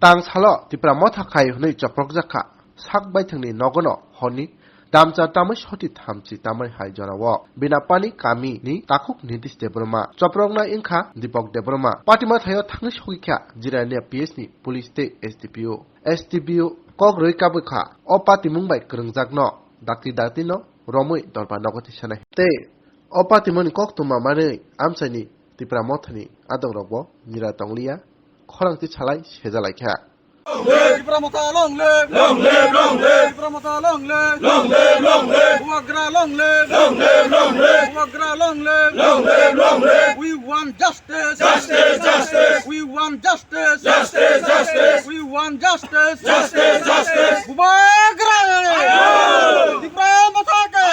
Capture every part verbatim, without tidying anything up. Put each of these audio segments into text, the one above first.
Tang salo Tipra Motha khai hwnwi choprokjak kha. Sak baithangni nogono horni damcha tamwi soti thamchi tamwi hai jorao Binapani kamini takhuk Nitish Debbarma, choproknai wngkha Deepak Debbarma. Patima thaio thangwi sogwi kha Jirania P S ni police tei S D P O. S D P O kok rwi kabwi kha. O patimung bai kwrwngjakno dakti dakti no romwi dorbar nogo tisanai. Tei o patimungni koktwma manwi amchaini Tipra Mothani adongrokbo nira tongliya, khorang twi salai sejalai kha. Tipra Motha long live! Long live, long live! Tipra Motha long live! Long live, long live! Bubagra long live! Long live, long live! Bubagra long live! Long live, long live! We want justice! Justice, justice! We want justice! Justice, justice! We want justice! Justice, justice! Bubagra! Tipra Motha ke!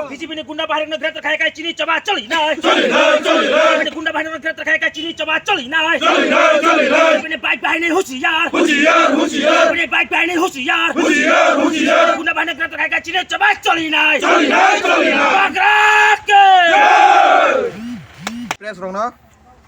B J P ni gunda bahari no greptar khai khai chini choba choli nai. Choli nai, choli nai. Gunda bahari no greptar khai khai chini choba choli nai. Choli nai, choli nai. Bini bike bahari ni hushiyar. Hushiyar, hushiyar. Bini bike bahari ni hushiyar. Hushiyar, hushiyar. Gunda bahari no greptar khai khai chini choba choli nai. Choli nai, choli nai. Bubagra ke. Press rok no.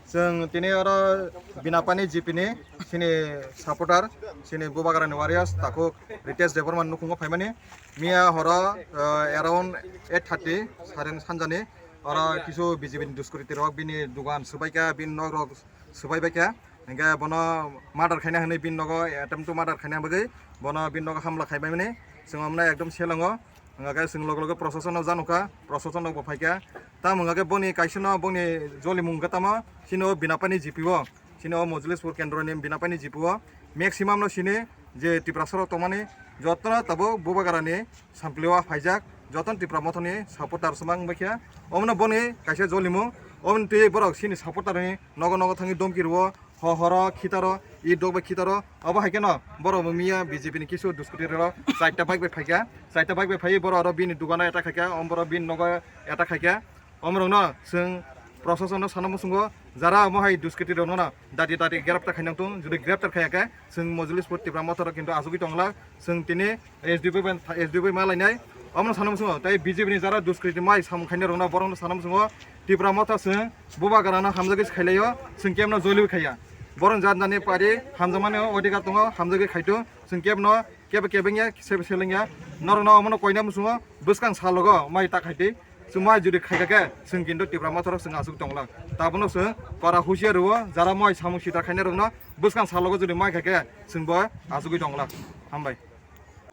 Chwng tini oro Binapani G P ni chini supporter, chini Bubagrani warriors, takhuk Ritesh Debbarma nukhungo phaimani. Miya horo, uh, around eight thirty, saren sanjani, oro kisu B J P ni duskriti rok bini dugan swbaikha, bini nok rok swbaibaikha. Hingke bono murder khaina hwnwi bini nogo attempt to murder khaina bagwi bono bini nogo hamla khaibaimani. Chwng omno ekdom selango. Hingke chwng loge loge proshasano janukha, proshasano bo phaikha. Tamo hingke boni kaisano boni jolimung hingke tamo chini o Binapani G P o, chini o Mojolispur kendroni Binapani G P o maximum no sini je Tiprasa rok tongmani jotono tabuk Bubagrani samplio phaijak, jotono Tipra Mothani supporter swmang wngbaikha. Omono boni kaisa jolimung, omono twi borok chini supporter ni nogo nogo thangwi domki rwo. Ho horo khitaro, i dok bai khitaro, abo hai kheno borok bo miya B J P ni kisu duskuti rok chaita bike bai phaikha, chaita bike bai phaiwi borok oro bini dugano attack khaikha, om borok bini nogo attack khaikha, omorokno chwng proshasonno sana muchungo, jara omo hai duskuti rokno dati dati greptar khainang tung, jodi greptar khaiya khe chwng Mojolispur Tipra Motha rok kintu achugwi tongla, chwng tini S D P bai, S D P bai ma lainai, omono sana muchungo, tei B J P ni jara duskuti mai samung khainai rokno borokno sana muchungo, Tipra Motha chwng Bubagrano hamjagwi se khailaio, chwng kebno joliwi khaiya. Borok jat jani pari hamjakmani odhikar tongo, hamjagwi khaitu, chwng kebno kebe kebengya, sebe selengya. Norokno omono koina muchungo bwskang salogo mai ta khaitwi. Chwng mai jodi khaikha khe, chwng kintu Tipra Motha rok chwng achuk tongla. Tabono chwng para husia rwo, jara moi samung sita khainai rokno bwskang salogo jodi mai kha khe, chwng bo achugwi tongla. Hambai.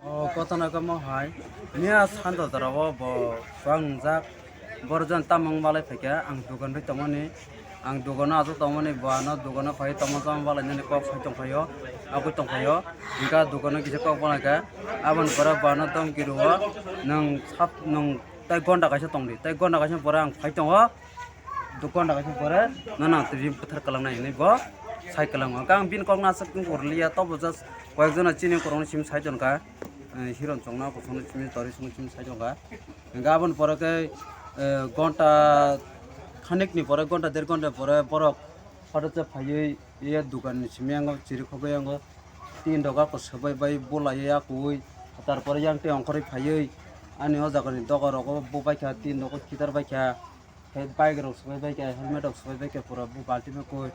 O kotona kamo hai, miya santa jora o bo swang jak, borok jan tamung malai phaikha, ang dugan bai tongmani, ang dugano achuk tongmani, bo ano dugano phai tongma tongma balai nini kok sai tongphaio, abui tongphaio, hingkha dugano kisa kok balaikha, aboni pore bo ano domki rwo, nwng sat nwng tei gonda kaisa tongdi, tei gonda kaisa pore ang phai tongo. Dukon da kaisa pore, nono ang twi buthar kwlangnai hinwi bo sai kwlango. Hwnkhe ang bini kokno aswk wng kwrwliya, tobo just koyekjona chini kwrwngni simi sai tonkha, eh, hiron chongno, kusungni simi, tori sungni simi sai tonkha. Hwnkhe aboni pore khe, eh, gonta khanikni pore, gonta der gonta pore borok hotote phaiwi ye dukanni simi yango chirikhogwi yango tin doga kwswbai bai bulaiwi akui, tarpore yang tei ongkhorwi phaiwi ani o jagani doga rogo bubaikha, tin doga khitar baikha. Khe bike rok swbai bai khe, helmet rok swbai bai khe, pura bo balti no koi.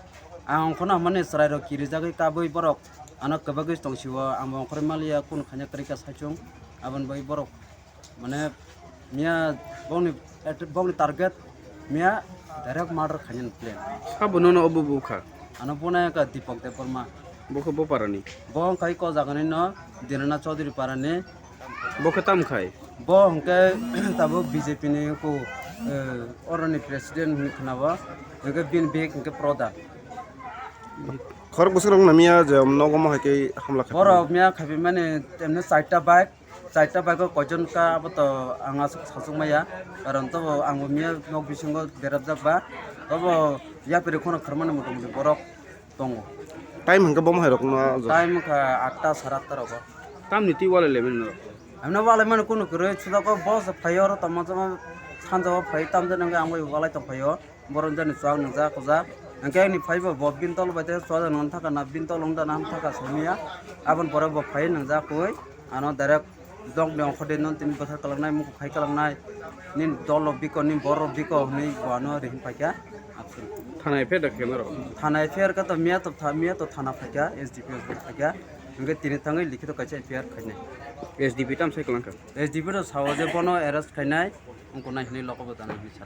Ang ongkhorno hamani chwrai rok kirijagwi kabui borok ano kwbagwi tongsio, ang bo ongkhorwi maliya, kunu khaina kwrwi kha saichung, aboni bagwi borok mane miya bongni, bongni target miya direct murder khainani plan. Sabo nono obo bukha? Ano buna ka Deepak Debbarma. Bokhe bo parani? Bo wngkha iko jagani no Dinana Chaudhary parani. Bo khe tam khai? Bo hwnkhe tabuk B J P ni ku, eh, oroni president hinwi khwnabo, hwnkhe bini bag hwnkhe Proda. Khorok bwswk rok namiya je nogo mo hai khe hamla khai. Borok miya khaipimani temne chaita bike, chaita bike o koijon ka abo to ang aswk sachuk maya, karon tobo ang bo miya nok bisingo berajak ba, tobo yapri kheno kharmani motamoti borok tongo. Time hwnkhe bomo hai rok no? Time wngkha atta, sare atta rogo. Tamni twi walai laimani norok? Amno walai mani kunu kwrwi, sudago bo se phaio, oro tongma jama sanjao phai, tamjani hwnkhe ang bai walai tongphaio, borok jani chuak nwngjak kwchak. Hwnkhe ani phaibo bo bini tol bai tei chuajak nang thaka na, bini tol wng dana thaka samiya. Aboni pore bo phai nwngjak kwi, ano direct dongni ongkhordi no tini bwthar kwlangnai, mukhuk khai kwlangnai, nini dol rok biko, nini borok rok biko hwnwi bo ano rihim phaikha. Absent. Thana F I R da khe norok? Thana F I R ka to miya to tha-, miya to thana phaikha, S D P O phaikha. Hingke tini thangwi likhito kaisa F I R khainai. S D P tam sai kwlangkha? S D P to sao je bono arrest khainai, wngkha nai hinwi lokobo dana hinwi sa.